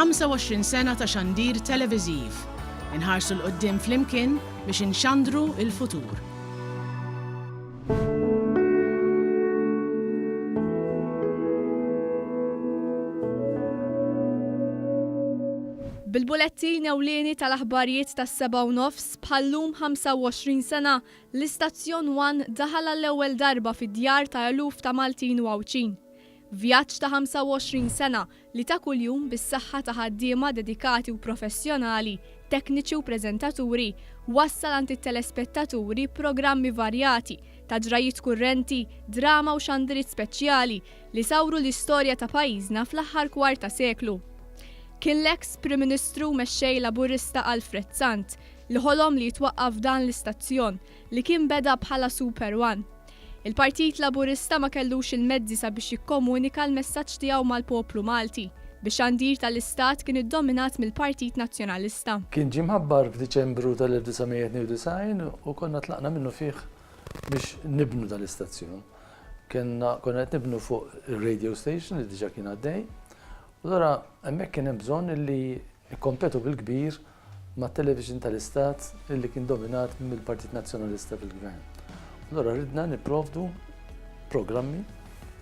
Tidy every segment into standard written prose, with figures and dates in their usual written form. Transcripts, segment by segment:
25 sena ta' xandir televiżiv. Inħarsu 'l quddiem flimkien biex inxandru l-futur. Bil-bulettin ewlieni tal-aħbarijiet tas-sebgħa u nofs, bħal-lum 25 sena, l-istazzjon One daħal għall-ewwel darba fid-djar ta' eluf ta' Maltin u Għawdxin. Vjaġġ ta' 25 sena li ta' kuljum bis-saħħa ta' ħaddiema dedikati u professjonali, tekniċi u preżentaturi, wassal għand it-telespettaturi programmi varjati ta' ġrajjiet kurrenti, drama u xandiriet speċjali li sawru l-istorja ta' pajjiżna fl-aħħar kwart ta' seklu. Kien l-eks Prim Ministru u Mexxej Laburista Alfred Sant li ħolom li jitwaqqaf dan l-istazzjon li kien beda bħala Super One. Il-Partit Laburista ma kellux il-mezzi sabiex jikkomunika l-messaġġ tiegħu mal-poplu Malti, bix-xandir tal-Istat kien iddominat mill-Partit Nazzjonalista. Kien ġie mħabbar f'Diċembru tal-1992 u konna tlaqna minnufih biex nibnu dan l-istazzjon. Kellna konna qed nibnu fuq ir-radio station li diġà kien għaddej. U allura hemmhekk kien hemm bżonn li nikkompetu bil-kbir mat-television tal-Istat li kien dominat mill-Partit Nazzjonalista fil-Gvern. Allura ridna nipprovdu programmi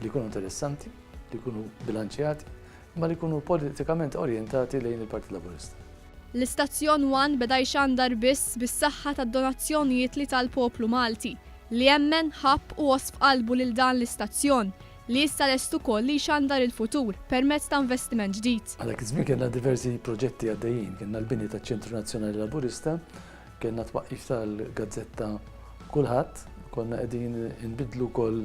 li jkunu interessanti, li jkunu bilanċjati, imma li jkunu politikament orjentati lejn il-Partit Laburista. L-istazzjon One beda jxandar biss bis-saħħa tad-donazzjonijiet li ta l-poplu Malti, li emmen, ħabb u għożż f'qalbu lil dan l-istazzjon, li issa lest ukoll li jxandar il-futur permezz ta' investiment ġdid. Għal dak iż-żmien kellna diversi proġetti għaddejjin, kellna l-bini taċ-Ċentru Nazzjonali Laburista, kellna t-twaqqif tal-gazzetta Kulħadd, konna qegħdin inbiddlu wkoll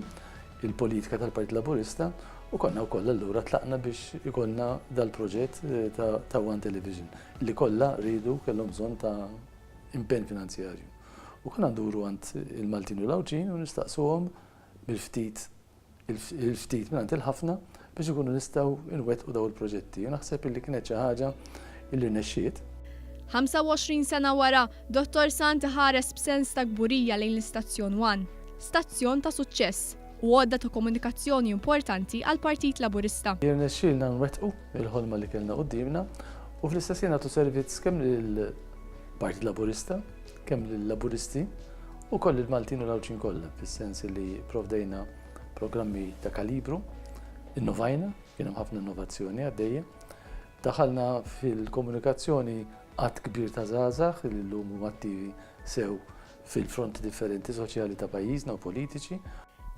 il-politika tal-Partit Laburista u konna wkoll allura tlaqna biex ikollna dal-proġett ta' One Television li kollha riedu kellhom bżonn ta' impenn finanzjarju. U konna nduru għand il-Maltin u l-Għawdxin u nistaqsuhom bil-ftit il-ftit mingħand il-ħafna biex ikunu nistgħu nwettqu dawn il-proġetti. U naħseb illi kienet xi ħaġa illi rnexxiet. 25 sena wara, Dottor Sant iħares b'sens ta' kburija lejn l-istazzjon One, stazzjon ta' suċċess u għodda ta' komunikazzjoni importanti għall-Partit Laburista. Irnexxielna nwettqu l-ħolma li kellna quddiemna u fl-istess ħin nagħtu servizz kemm lill-Partit Laburista, kemm lill-Laburisti u koll il-Maltin u l-Għawdxin kollha, fis-sens li provdejna programmi ta' kalibru, innovajna, kien hemm ħafna innovazzjoni għaddejja. Daħalna fil-komunikazzjoni għadd kbir ta' żgħażagħ li llum huma attivi sew fil-fronti differenti soċjali ta' pajjiżna u politiċi.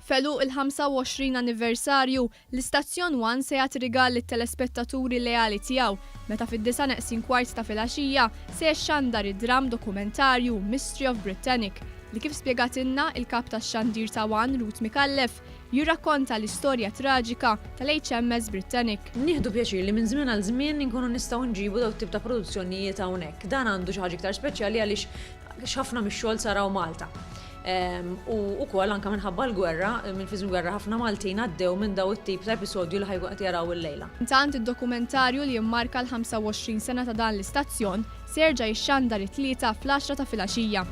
F'għeluq il-25 anniversarju, L-istazzjon One se jagħti rigal lit-telespettaturi leali tiegħu meta fid-disgħa neqsin kwart ta' filgħaxija se jxandar id-dramm dokumentarju Mystery of Britannic li kif spjegatilna il-Kap tax-Xandir ta' One Ruth Micallef jirrakkonta l-istorja traġika tal-HMS Britannic. Nieħdu pjaċir li minn żmien għal żmien inkunu nistgħu nġibu dawn it-tip ta' produzzjonijiet hawnhekk. Dan għandu xi ħaġa iktar speċjali għaliex ħafna mix-xogħol sar hawn Malta. U wkoll anke minħabba l-gwerra, minn fi żmien gwerra ħafna Maltin għaddew minn daw it-tip ta' episodju li ħajkun qed jaraw illejla. Intant id-dokumentarju li jimmarka l-25 sena ta' dan l-istazzjon se jerġa' jixxandar it-Tlieta fl-għaxra ta' filgħaxija.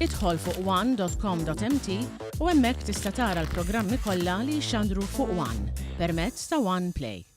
Idħol fuq one.com.mt u hemmhekk tista' tara l-programmi kollha li jixxandru fuq One permezz ta' One Play.